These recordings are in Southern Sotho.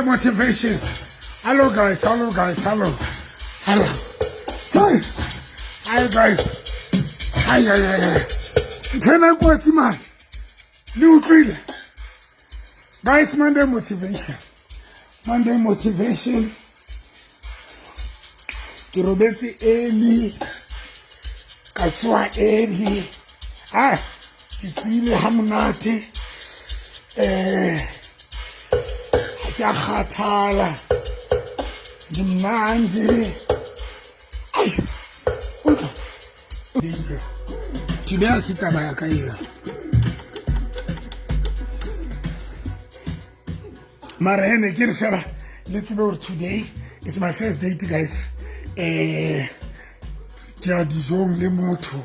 Monday motivation. Hello guys, hello guys, hello. Hello. Hi. Hi guys. Hi, hi, hi, hi. Ntho ena e kotsi mane. Le utlwile? Guys, Monday motivation. Monday motivation. Ke robetse early. Ka tsoha early. Ah, ke tsile ha monate. Ha ke a kgathala. Di mnandi. Ai. Utlwa. Today ha se taba ya ka eo. Mara ene ke re fela le tsebe gore today it's my first date, guys. Ke ya dijong le motho.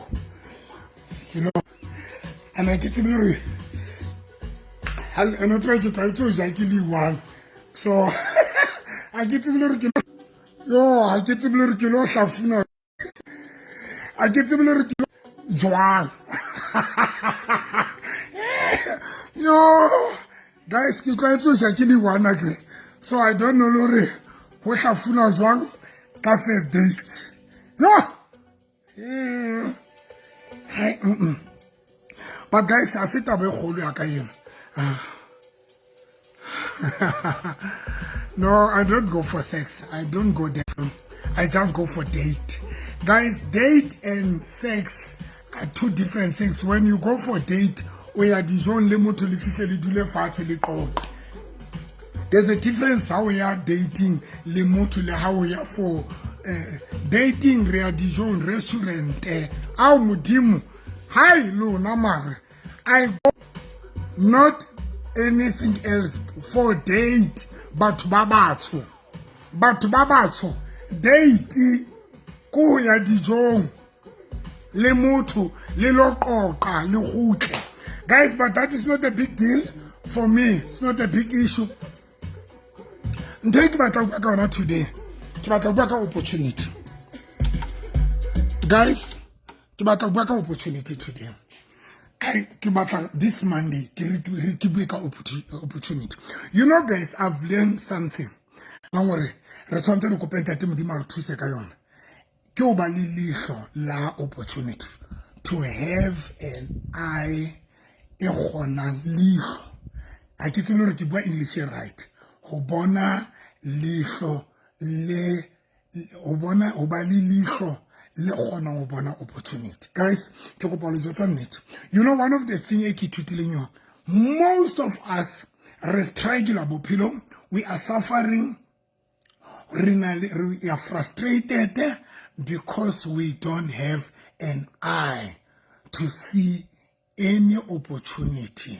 Ke lo ana ke tsebe gore ene o tseba ke tlwaetse ho ja ke le one, so ha ke tsebe le gore ke yo ha ke tsebe le gore ke lo hlafuna, ha ke tsebe le gore ke jwang. Yo guys, ke tlwaetse ho ja ke le one akere, so I don't know le hore ho hlafuna jwang ka first date. Yo. Hai, But guys, ha se taba e kgolo ya ka ena. Ah. No, I don't go for sex. I don't go there. I just go for date. Guys, date and sex are two different things. When you go for date, o ya dijong le motho, le fihle le dule fatshe le qoqe. There's a difference how we are dating le motho le how we are for dating. Re ya dijong, restaurant. Ao modimo, hi lona mare. I go not anything else for date. Batho ba batsho, batho ba batsho, date ko ya dijong le motho le lo qoqa le kgutle. Guys, but that is not a big deal for me. It's not a big issue. Ntho e ke batla ho bua ka yona today, ke batla ho bua ka opportunity. Guys, ke batla ho bua ka opportunity today. Ke batla this Monday ke re ke bue ka opportunity. Guys, I've learned something ka gore re tshwanetse re kope Ntate Modimo a re thuse ka yona, ke ho ba le leihlo la opportunity, to have an eye e kgonang leihlo. Ha ke tsebe hore ke bua English e right. Ho bona leihlo le ho bona, ho ba le leihlo le kgonang ho bona opportunity. Guys, ke kopa le jwetsa nnete. One of the thing e ke ithutileng yona, most of us re struggle bophelong, we are suffering, re na le, we are frustrated because we don't have an eye to see any opportunity.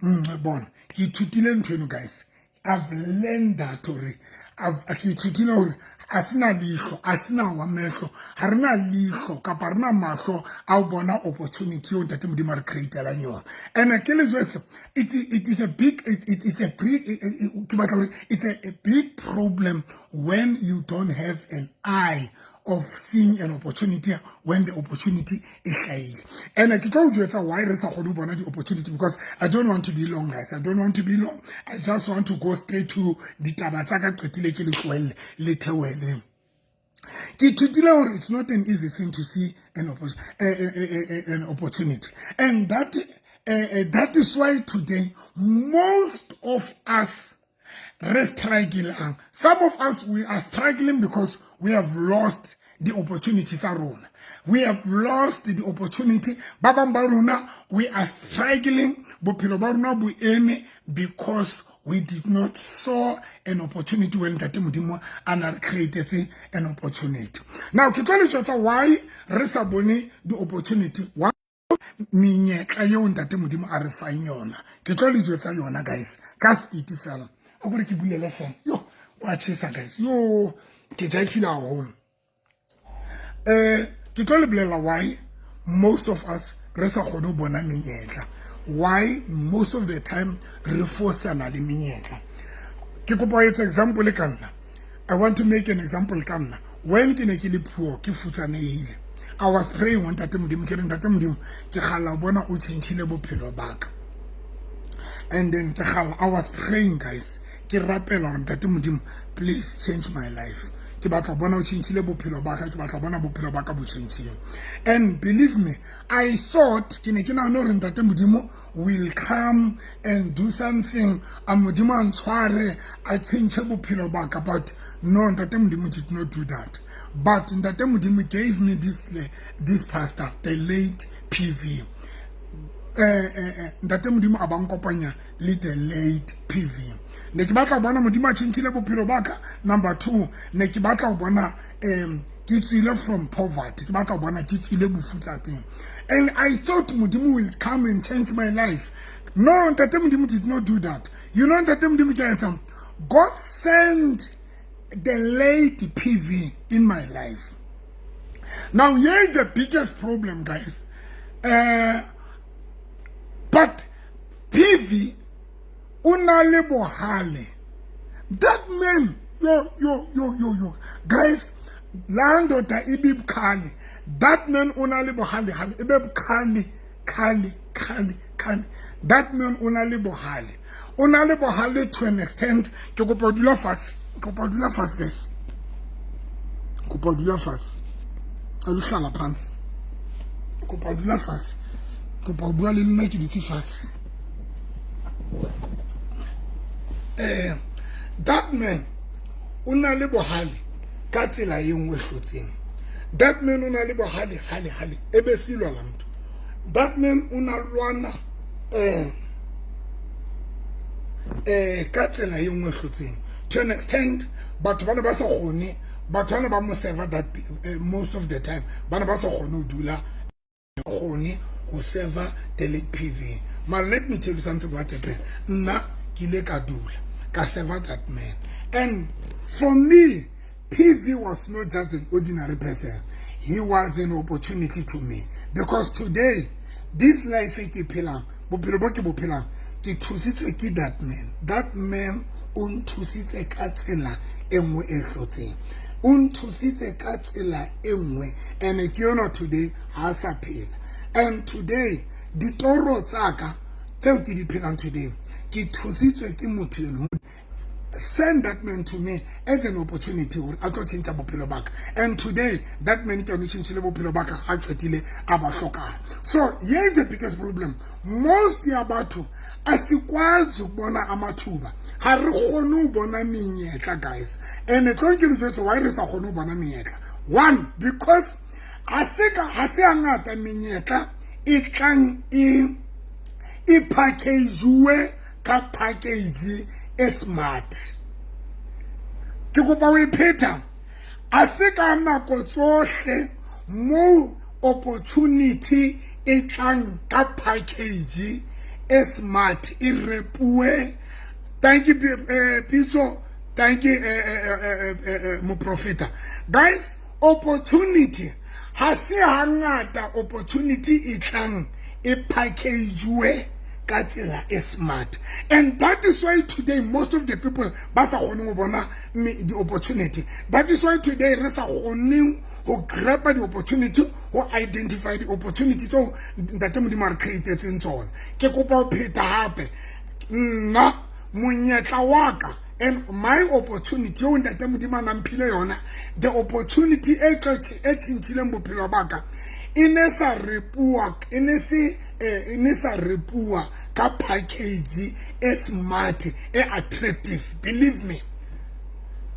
Bona, ke ithutile ntho eno, guys. I've learned that hore ke ithutile hore a sena leihlo, a sena wa mehlo, ha re na leihlo kapa re na mahlo a ho bona opportunity eo Ntate Modimo a re createlang yona. And ke le jwetse, it is a big it, it, it's a big ke batla hore it's a big problem when you don't have an eye of seeing an opportunity when the opportunity e hlahile. And ke tlo o jwetsa why re sa kgone ho bona di-opportunity, because I don't want to be long, guys. I don't want to be long. I just want to go straight to ditaba tsa ka, qetile ke le tlohelle le theoheleng. Ke ithutile hore it's not an easy thing to see an opportunity, and that is why today most of us re struggling. Some of us, we are struggling because we have lost the opportunity tsa rona. We have lost the opportunity. Ba bang ba rona, we are struggling, bophelo ba rona bo eme because we did not saw an opportunity when Ntate Modimo a na re createtse an opportunity. Now ke tlo le jwetsa why re sa bone the opportunity, why menyetla eo Ntate Modimo a re fang yona. Ke tlo le jwetsa yona, guys, ka speed fela. A kore ke bulele fela. Yo, wa tjhesa, guys. Yo, ke jaifile haholo. Ke tlo le bolella why most of us re sa kgone ho bona menyetla, why most of the time re fosana le menyetla. Ke kopa ho etsa example ka nna. I want to make an example ka nna. When ke ne ke le poor, ke futsanehile, I was praying ho Ntate Modimo, ke re, "Ntate Modimo, ke kgalla ho bona o tjhentjhile bophelo ba ka." And then ke kgalla, I was praying, guys. Ke rapela gore, "Ntate Modimo, please change my life. Ke batla bona o tšhentšhile bophelo ba ka, ke batla bona bophelo ba ka bo tšhentšhile." And believe me, I thought, ke ne ke nagane gore Ntate Modimo will come and do something, a Modimo a ntshware, a tšhentšhe bophelo ba ka. But no, Ntate Modimo did not do that, but Ntate Modimo gave me this pastor, the late PV. Ntate Modimo a ba nkopanya le the late PV. Ne ke batla go bona Modimo a tšhentšhile bophelo ba ka. Number two, ne ke batla go bona ke tswile from poverty, ke batla go bona ke tswile bofutsateng. And I thought Modimo will come and change my life. No, Ntate Modimo did not do that. You know, Ntate Modimo ke etsang, God sent the late PV in my life. Now, here is the biggest problem, guys. But PV o na le bohale. That man, yo yo yo yo yo, guys, la ndoda ibibukhali. That man o na le bohale hale, ebe bukhali khali khali khali. That man o na le bohale, o na le bohale to an extent. Ke kopa dula fatshe, kopa dula fatshe, guys, kopa dula fatshe. Aluhlala phansi, kopa dula fatshe, kopa bua le lona ke dutse fatshe. That man o na le bohale ka tsela e nngwe hlotseng. That man o na le bohale hale hale, e be silwa la motho. That man o na lwana ka tsela e nngwe hlotseng, to an extent batho ba ne ba sa kgone, batho ba ne ba mo serve that most of the time ba ne ba sa kgone ho dula, kgone ho serve the late PV. But let me tell you something, what happened. Nna ke ile ka dula ka serve that man, and for me, PV was not just an ordinary person. He was an opportunity to me, because today, this life e ke phelang, bophelo bo ke bo phelang, ke thusitswe ke that man. That man o nthusitse ka tsela e nngwe e hlotseng, o nthusitse ka tsela e nngwe. And ke yona today ha sa phela, and today ditoro tsaka tseo ke di phelang today, ke thusitswe ke motho eno. Send that man to me as an opportunity gore a tlo tšhentšha bophelo baka, and today that man ke yone tšhentšhile bophelo baka a qetile a ba hlokana. So here is the biggest problem. Most ya batho asikwazi ukubona amathuba, ha re kgone ho bona menyetla, guys. And tlo ke le jwetse why re sa kgone ho bona menyetla. One, because ha se ka ha se hangata menyetla e tlang e package ka package e smart. Ke kopa o e pheta: a se ka nako tsohle mo opportunity e tlang ka package e smart, e repuwe. Thank you, Pitso. Thank you, moprofeta. Guys, opportunity ha se hangata opportunity e tlang e packagewe ka tsela e smart. And that is why today most of the people ba sa kgoneng go bona the opportunity. That is why today re sa kgoneng go grab the opportunity, go identify the opportunity tseo Ntate Modimo a re createtseng tsona. Ke kopa ho pheta hape: nna monyetla wa ka and my opportunity eo Ntate Modimo a namphile yona, the opportunity e tlo e tjhentjhileng bophelo ba ka, e ne sa repuwa, e ne se e ne sa repuwa ka package e smart, e attractive, believe me.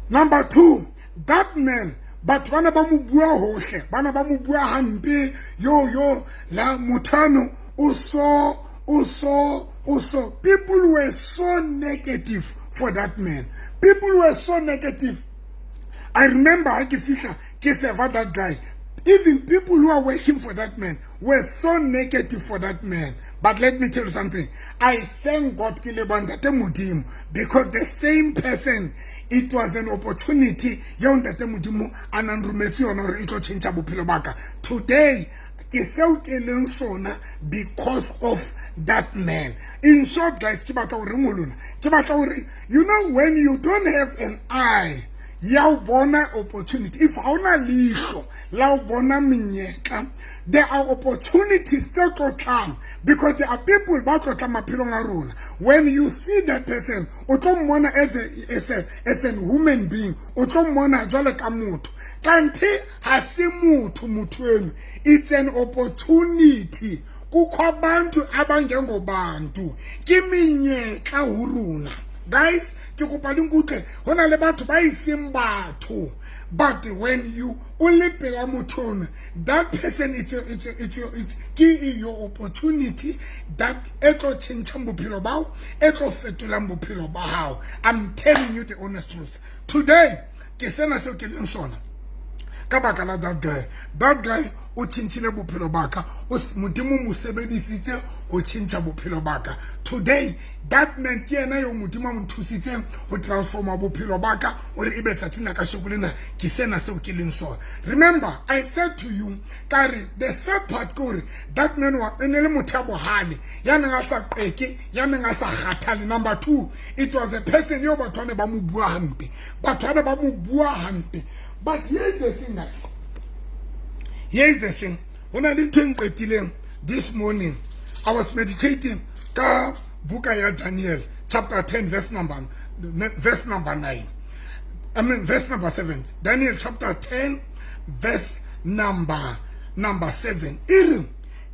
Number two, that man, batho bana ba mo bua hohle, bana ba mo bua hampe. Yo yo la mothano o so o so o so. People were so negative for that man. People were so negative. I remember ha ke fihla ke serve that guy, even people who are working for that man were so negative for that man. But let me tell you something. I thank God, ke leboha Ntate Modimo, because the same person, it was an opportunity yeo Ntate Modimo a nang rometse yona gore e tlo tšhentšha bophelo ba ka. Today ke seo ke leng sona because of that man. In short, guys, ke batla gore mo lona, ke batla gore, you know, when you don't have an eye, Ya ho bona opportunity, if ha ona leihlo la ho bona menyetla, there are opportunities tse tlo tlang, because there are people ba tlo tlang maphelong a rona. When you see that person, o tlo mmona as a human being, o tlo mmona jwale ka motho, kanthe ha se motho. Motho eno, it's an opportunity. Kukho abantu abangengobantu, ke menyetla ho rona. Guys, ke kopa le nkutlwe. Ho na le batho ba iseng batho, but when you o le pela motho ono, that person, it's ke your opportunity that e tlo tjhentjhang bophelo bao, e tlo fetolang bophelo ba hao. I'm telling you the honest truth. Today ke sena seo ke leng sona ka baka la that guy. That guy o tjhentjhile bophelo ba ka. Modimo mo sebedisitse ho tjhentjha bophelo ba ka. Today that man ke yena yo Modimo a mo nthusitseng ho transforma bophelo ba ka hore ebe tsatsing la kasheko lena ke sena seo ke leng sona. Remember, I said to you, ka re the sad part ke hore that man wa e ne le motho ya bohale, ya neng a sa qeke, ya neng a sa kgathale. Number two, it was a person eo batho ba ne ba mo bua hampe, batho ba ne ba mo bua hampe. But here is the thing, guys, here is the thing. Ho na le ntho e nqetileng. This morning I was meditating ka buka ya Daniel chapter 10, verse number 9, I mean verse number 7. Daniel chapter 10 verse number 7 e re,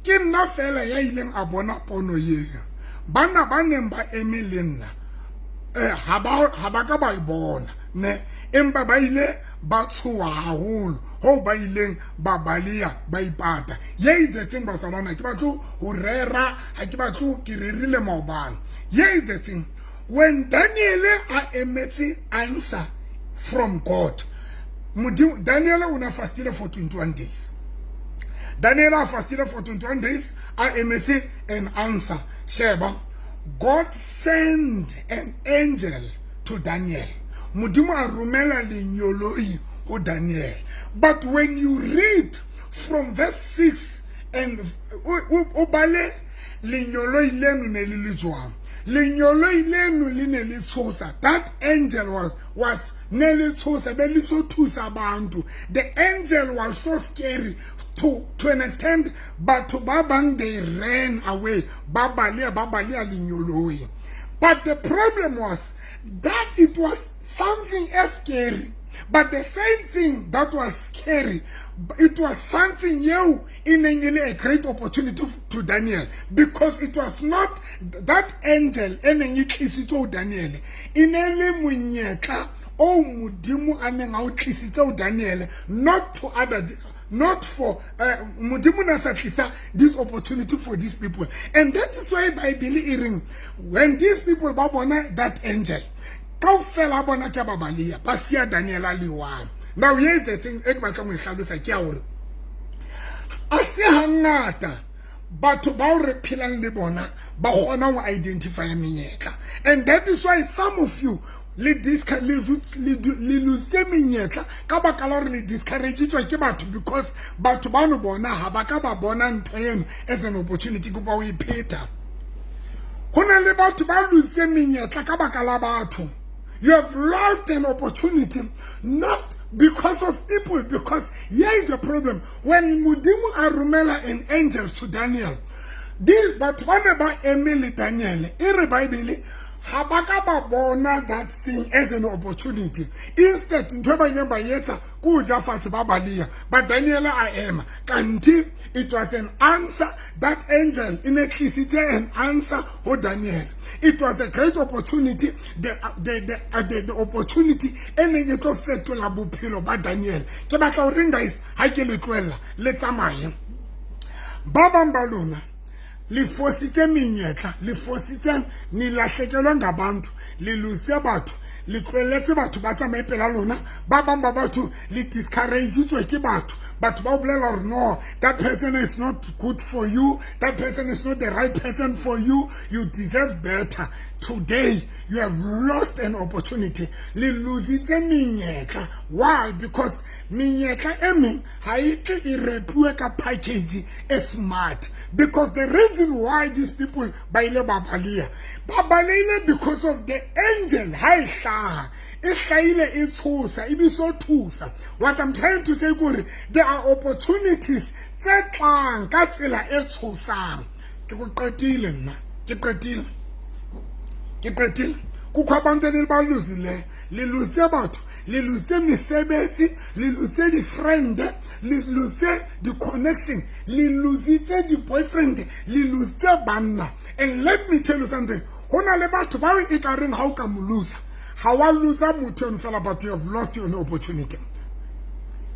"Ke nna fela ya ileng a bona pono eo. Bana ba neng ba eme le nna ha ba ka ba e bona ne, empa ba ile ba tshoha haholo hoo ba ileng ba baleya, ba ipata." Here is the thing, bazalwana. Ke batlo ho rera, ha ke batlo, ke rerile maobane. Here is the thing: when Daniel a emetse answer from God, Modimo, Daniel o na fastile for 21 days. Daniel a fastile for 21 days, a emetse an answer. Sheba, God send an angel to Daniel. Modimo a romela lenyoloi ho Daniel. But when you read from verse 6 and o bale, lenyoloi leno ne le le jwang? Lenyoloi leno le ne le tshosa. That angel was ne le tshosa, be le so thusa abantu. The angel was so scary to an extent batho ba bang, they ran away, ba baleha, ba baleha lenyoloi. But the problem was that it was something else scary, but the same thing that was scary, it was something eo e neng e le a great opportunity to Daniel, because it was not that angel e neng e tlisitswe ho Daniel, e ne le monyetla o Modimo a neng a o tlisitse ho Daniel, not to other, not for Modimo na sa tlisa this opportunity for these people. And that is why Bible e reng when these people ba bona that angel, kaofela bona ke ba baleha, ba siya Daniel a le one. Now here is the thing e ke batlang ho e hlalosa, ke ya hore a se hangata batho bao re phelang le bona ba kgona ho identify menyetla. And that is why some of you le lose menyetla ka baka la hore le discouragetswe ke batho, because batho bano bona ha ba ka ba bona ntho eno as an opportunity. Kopa o e pheta. Ho na le batho ba lose menyetla ka baka la batho. You have lost an opportunity not because of people, because here is the problem: when Modimo a romela an angel to Daniel, these batho ba ne ba eme le Daniel, e re Bible ha ba ka ba bona that thing as an opportunity. Instead, ntho e ba ileng ba etsa ke ho ja fatshe, ba baleha, but Daniel a ema. Kanti it was an answer. That angel e ne tlisitse an answer ho Daniel. It was a great opportunity, the opportunity e neng e tlo fetola bophelo ba Daniel. Ke batla ho reng, guys, ha ke le tlohella le tsamaye, ba bang ba lona le fositse menyetla, le fositse, ni lahlekelwa ngabantu, le lose batho, le tlohelletse batho ba tsamaye pela lona. Ba bang ba batho le discouragetswe ke batho. Batho ba o bolela hore no, that person is not good for you, that person is not the right person for you, you deserve better. Today you have lost an opportunity. Le lositse menyetla. Why? Because menyetla e meng ha e tle e repuwe ka package e smart. Because the reason why these people ba ile ba baleha, ba balehile because of the angel. Ha e hlaha, E hlahile e tshosa e biso thusa. What I'm trying to say kore there are opportunities tse tlang ka tsela e tshosang. Ke go qetile nna, ke qetile, ke qetile. Kukho abantu enibaluzileyo, liluze batho, liluze mesebetsi, liluze di-friend, liluze di-connection, liluzitse di-boyfriend, liluzitse banna. And let me tell you something, ho na le batho bao e ka reng ha o ka mo losa, ha wa losa motho eno fela, but you have lost your opportunity.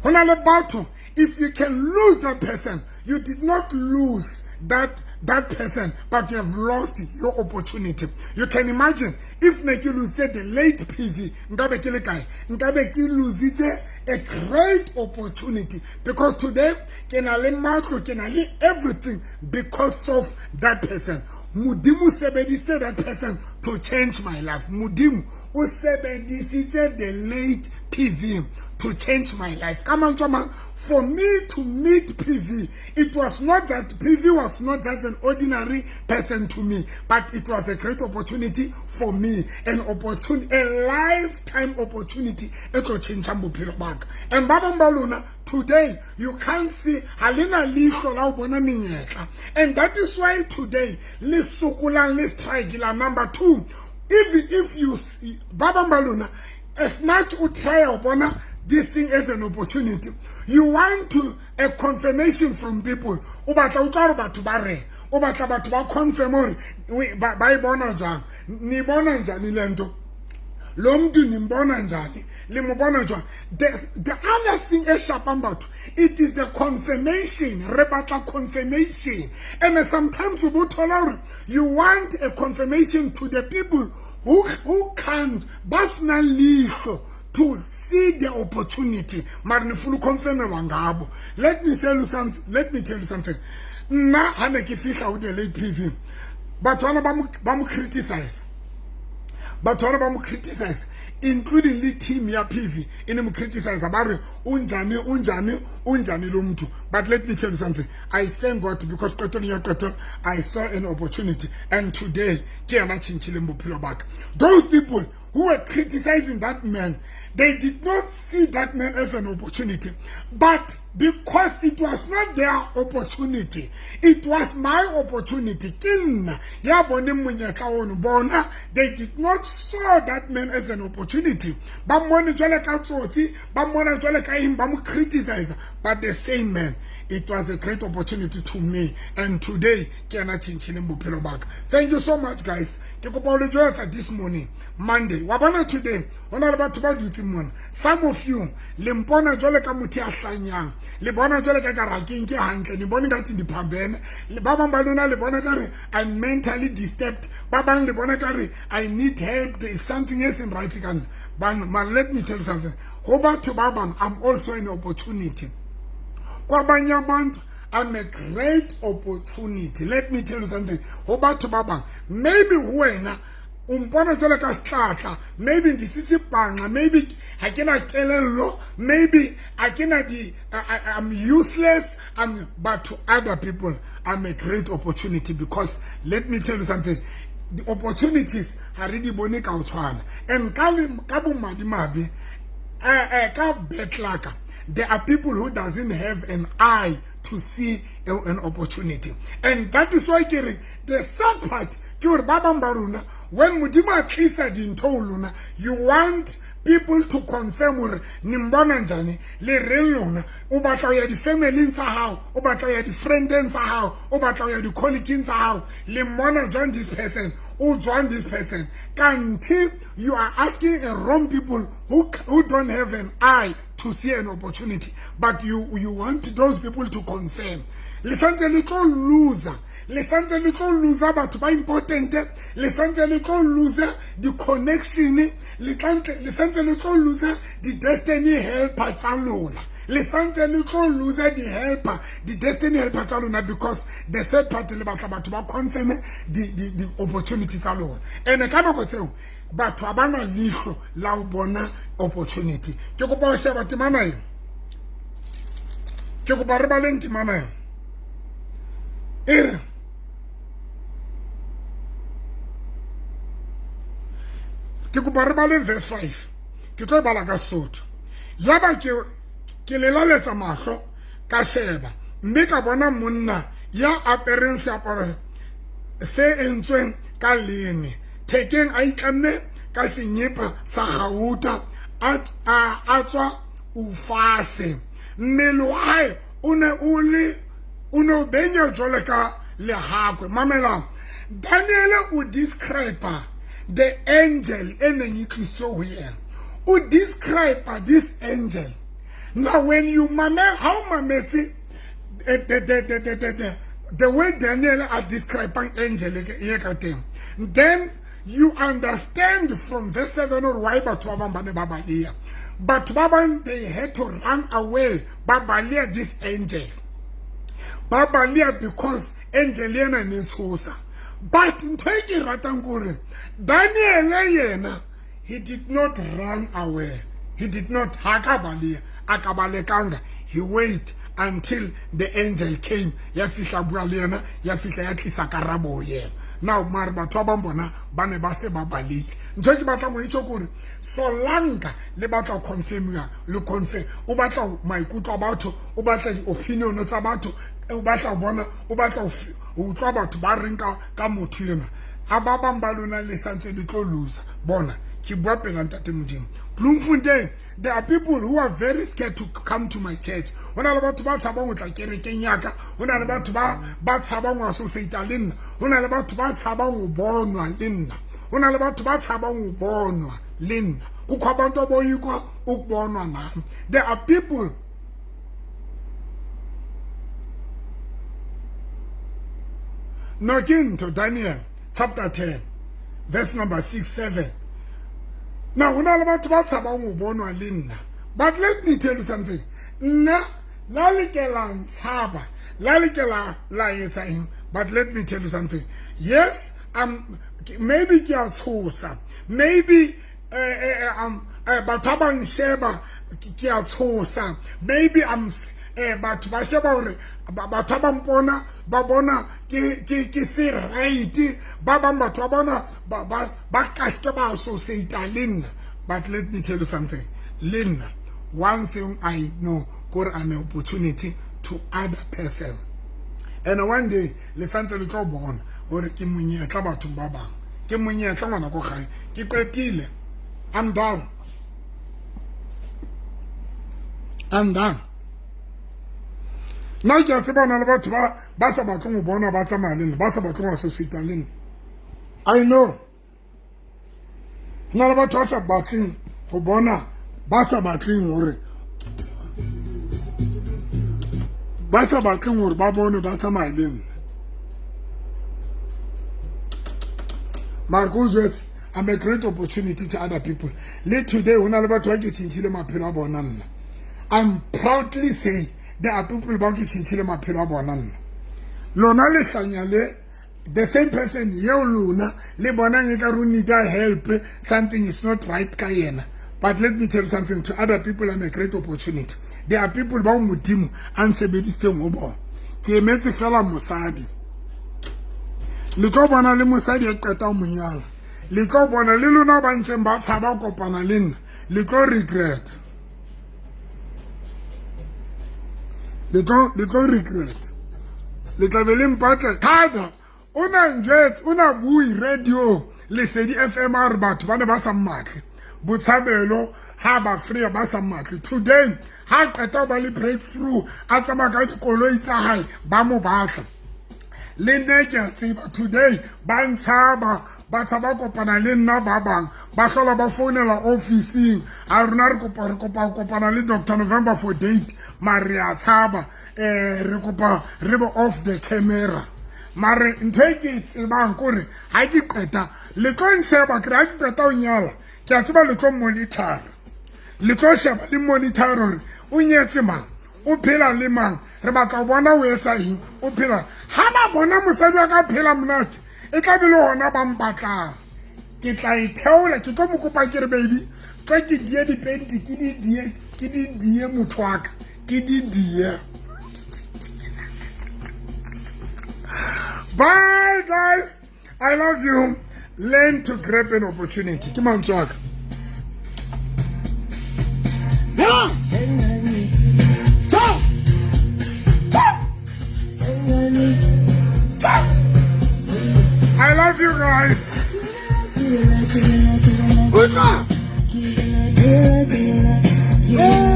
Ho na le batho, if you can lose that person, you did not lose that person, but you have lost your opportunity. You can imagine if ne ke lose the late PV, nkabe ke le kae? Nkabe ke lositse a great opportunity, because today ke na le matlo, ke na le everything because of that person. Modimo sebedisitse that person to change my life. Modimo o sebedisitse the late PV to change my life. Ka mantswe a mang, for me to meet PV, it was not just, PV was not just an ordinary person to me, but it was a great opportunity for me, an opportunity, a lifetime opportunity e tlo changeng bophelo ba ka. And ba bang ba lona today, you can't see, ha le na leihlo la ho bona menyetla. And that is why today le sokolang le strike la. Number two, even if you see, ba bang ba lona, as much o try ho bona this thing as an opportunity, you want to a confirmation from people. O batla utlwa hore batho ba reng, o batla batho ba confirm hore ba e bona jwang, ni bona njani le nto, lo mntu nimbona njani, le mo bona jwang. The other thing e shapang batho, it is the confirmation. Re batla confirmation, and sometimes o bo thola hore you want a confirmation to the people who can't, ba senang leihlo to see the opportunity, mara ni funa uconfirmelwa ngabo. Let me tell you something, let me tell you something. Nna ha ne ke fihla ho the late PV, batho bana ba mo criticize, batho bana ba mo criticize, including le team ya PV e ne mo criticize, ba re unjani, unjani, unjani lo motho. But let me tell you something, I thank God, because qetong ya qeto I saw an opportunity, and today ke yena tjhentjhileng bophelo ba ka. Those people who were criticizing that man, they did not see that man as an opportunity, but because it was not their opportunity, it was my opportunity. Ke nna ya boneng monyetla ono. Bona, they did not saw that man as an opportunity. Ba mmone jwale ka tsotsi, ba mmona jwale ka eng, ba mo criticize. But the same man, it was a great opportunity to me, and today ke yena tjhentjhileng bophelo ba ka. Thank you so much, guys. Ke kopa ho le jwetsa this morning, Monday, wa bona today ho na le batho ba dutseng mona. Some of you le mpona jwale ka motho ya hlanyang, le bona jwale ka ka ke nke hantle, ni bone ngathi ndiphambene. Ba bang ba lona le bona ka re I'm mentally disturbed, ba bang le bona ka re I need help, there is something else in right ka nna. But man, let me tell you something, ho batho ba bang I'm also an opportunity. Kwabanye abantu I'm a great opportunity. Let me tell you something, ho batho ba bang, maybe ho wena o mpona jwale ka setlatla, maybe ndisisibhanxa, maybe ha ke na kelello, maybe ha ke na di, I'm useless, I'm, but to other people I'm a great opportunity, because let me tell you something, the opportunities ha re di bone ka ho tshwana. And ka bomadimabe, ka bad luck, there are people who doesn't have an eye to see an opportunity. And that is why ke re the sad part ke hore ba bang ba rona, when Modimo a tlisa dintho ho lona, you want people to confirm hore ni mbona njani, le reng lona. O batla ho ya di-family-ing tsa hao, o batla ho ya di-friendeng tsa hao, o batla ho ya di-colleagueng tsa hao, le mmona jwang this person, o jwang this person. Kanti you are asking a wrong people who don't have an eye to see an opportunity, but you want those people to confirm. Le santse le tlo loser, le santse le tlo loser batho ba important, le santse le tlo loser di-connection, le santse le tlo loser di-destiny helper tsa lona, le santse le tlo loser di-helper, di-destiny helper tsa lona, because the third party le batla batho ba confirm di-opportunity tsa lona. And ka nako tseo batho ha ba na leihlo la ho bona opportunity. Ke kopa ho sheba temana ena, ke kopa re baleng temana ena e re, ke kopa re baleng verse 5. Ke tlo e bala ka Sesotho. Yaba ke ke lelaletsa mahlo ka sheba mme ka bona monna ya apereng seaparo se entsweng ka lene thekeng a itlamme ka senyepa sa gauta a tswa ufase. Mmele wa hae o ne o le o ne o benya jwale ka lehakwe. Mamelang, Daniele o describe the angel e neng e tlisitswe ho yena. O describe this angel. Now when you mamel, ha o mametse the way Daniel a describang angel e ka teng, then you understand from verse 7 or why batho ba bang ba ne ba baleha. Batho ba bang, they had to run away, ba baleha this angel. Ba baleha because angel ena ne tshosa. But ntho e ke ratang kore Daniel yena, he did not run away. He did not ha ka baleha, a ka balekanga. He wait until the angel came, ya fihla bua le yena, ya fihla ya tlisa karabo ho yena. Now mare batho ba bang bona ba ne ba se ba balehile. Ntho e ke batlang ho e tjho ke hore solanka le batla ho confirmiwa, le confirm, o batla maikutlo a batho, o batla di-opinion tsa batho, o batla ho bona, o batla ho utlwa batho ba reng ka motho ena. A ba bang ba lona le santse le tlo loser. Bona, ke bua pela Ntate Modimo. Bloemfontein, there are people who are very scared to come to my church. Ho na le batho ba tshabang ho tla kerekeng ya ka. Ho na le batho ba tshabang ho associate le nna. Ho na le batho ba tshabang ho bonwa le nna. Ho na le batho ba tshabang ho bonwa le nna. Kukho abantu aboyika ukubonwa nami. There are people No, ke ntho, Daniel chapter 10 verse number 6 7. Now ho na le batho ba tshabang ho bonwa le nna. But let me tell you something. Nna la lekela ntshaba, la lekela la etsa eng. But let me tell you something. Yes, maybe ke a tshosa. Maybe batho ba bang sheba ke a tshosa. Maybe I'm batho ba sheba hore batho ba mpona ba bona ke se right. Ba bang batho ba bona ba ka se ba associate le nna. But let me tell you something. Le nna, one thing I know, kore I'm an opportunity to other person. And one day le santse le tlo bona hore ke monyetla bathong ba bang. Ke monyetla ngwana ko gae. Ke qetile. I'm done. I'm done. Nna ke a tseba na le batho ba sa batleng ho bona ba tsamaya le nna, ba sa batleng ho associate le nna. I know. Ho na le batho ba sa batleng ho bona, ba sa batleng hore, ba sa batleng hore ba bone ba tsamaya le nna. Mara ko jwetse, I'm a great opportunity to other people. Le today ho na le batho ba ke tjhentjhile maphelo a bona nna. I'm proudly say there are people ba ke tjhentjhile maphelo a bona nna. Lona lehlanya le the same person yeo lona le bonang e ka re o need help, something is not right ka yena. But let me tell you something, to other people I'm a great opportunity. There are people bao Modimo a nsebedisitseng ho bona. Ke emetse fela mosadi. Le tlo bona le mosadi e qeta ho monyala. Le tlo bona le lona ba ntseng ba tshaba ho kopana le nna. Le tlo regret. Le tlo regret. Le tla be le mpatla. Thata, o na njwetse, o na bue radio Lesedi FM a re batho ba ne ba sa mmatle. Botshabelo ha ba free ba sa mmatle. Today ha qeta ho ba le breakthrough, a tsamaya ka dikoloi tsa hae, ba mo batla. Le nna ke a tseba today ba ntshaba, ba tshaba kopana le nna ba bang, ba hlola ba founela ofising. A rona re kopa, re kopa ho kopana le Doctor November for date, mare re a tshaba, re kopa re be off the camera. Mare ntho e ke e tsebang kore ha ke qeta le tlo nsheba, ke re ha ke qeta ho nyala, ke a tseba le tlo monitor. Le tlo sheba le monitor hore o nyetse mang, o phela le mang, re batla ho bona o etsa eng, o phela. Ha ba bona mosadi wa ka phela monate, e tla be le hona ba mpatlang. Ke tla e theola, ke tlo mo kopa ke re baby, tlo ke die dipenti, ke di die, ke di die motho wa ka, ke di die. Bye guys, I love you. Learn to grab an opportunity. Ke mantswe a ka. Cha! Cha! Cha! Cha! I love you guys. Utlwa. Oh!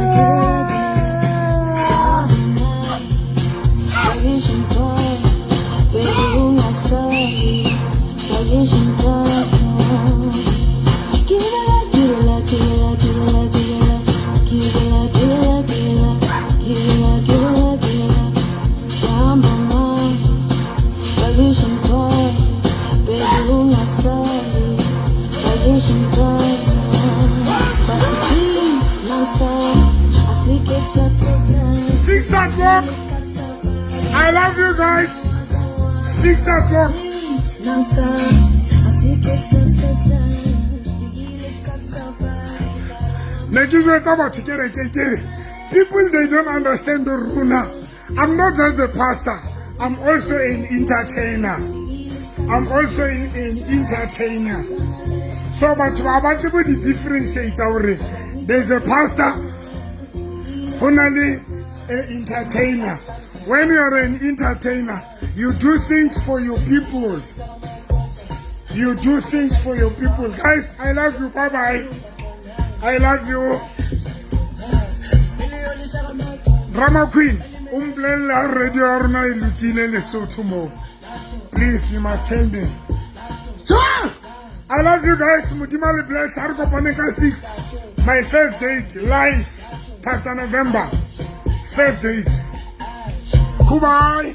6 o'clock. I love you guys. 6 o'clock. Non-stop. Ne ke jwetsa batho ke re ke re people, they don't understand the runa. I'm not just the pastor, I'm also an entertainer. I'm also an entertainer. So batho ba ba tsebe di differentiate gore there's a pastor, go na le a entertainer. When you are an entertainer, you do things for your people. You do things for your people. Guys, I love you. Bye bye. I love you. Drama Queen, o mpolella radio ya rona e lokile Lesotho mo. Please, you must tell me. Cha! I love you guys. Modimo le bless. Ha re kopane ka 6. My first date live. Pastor November. First date. Goodbye.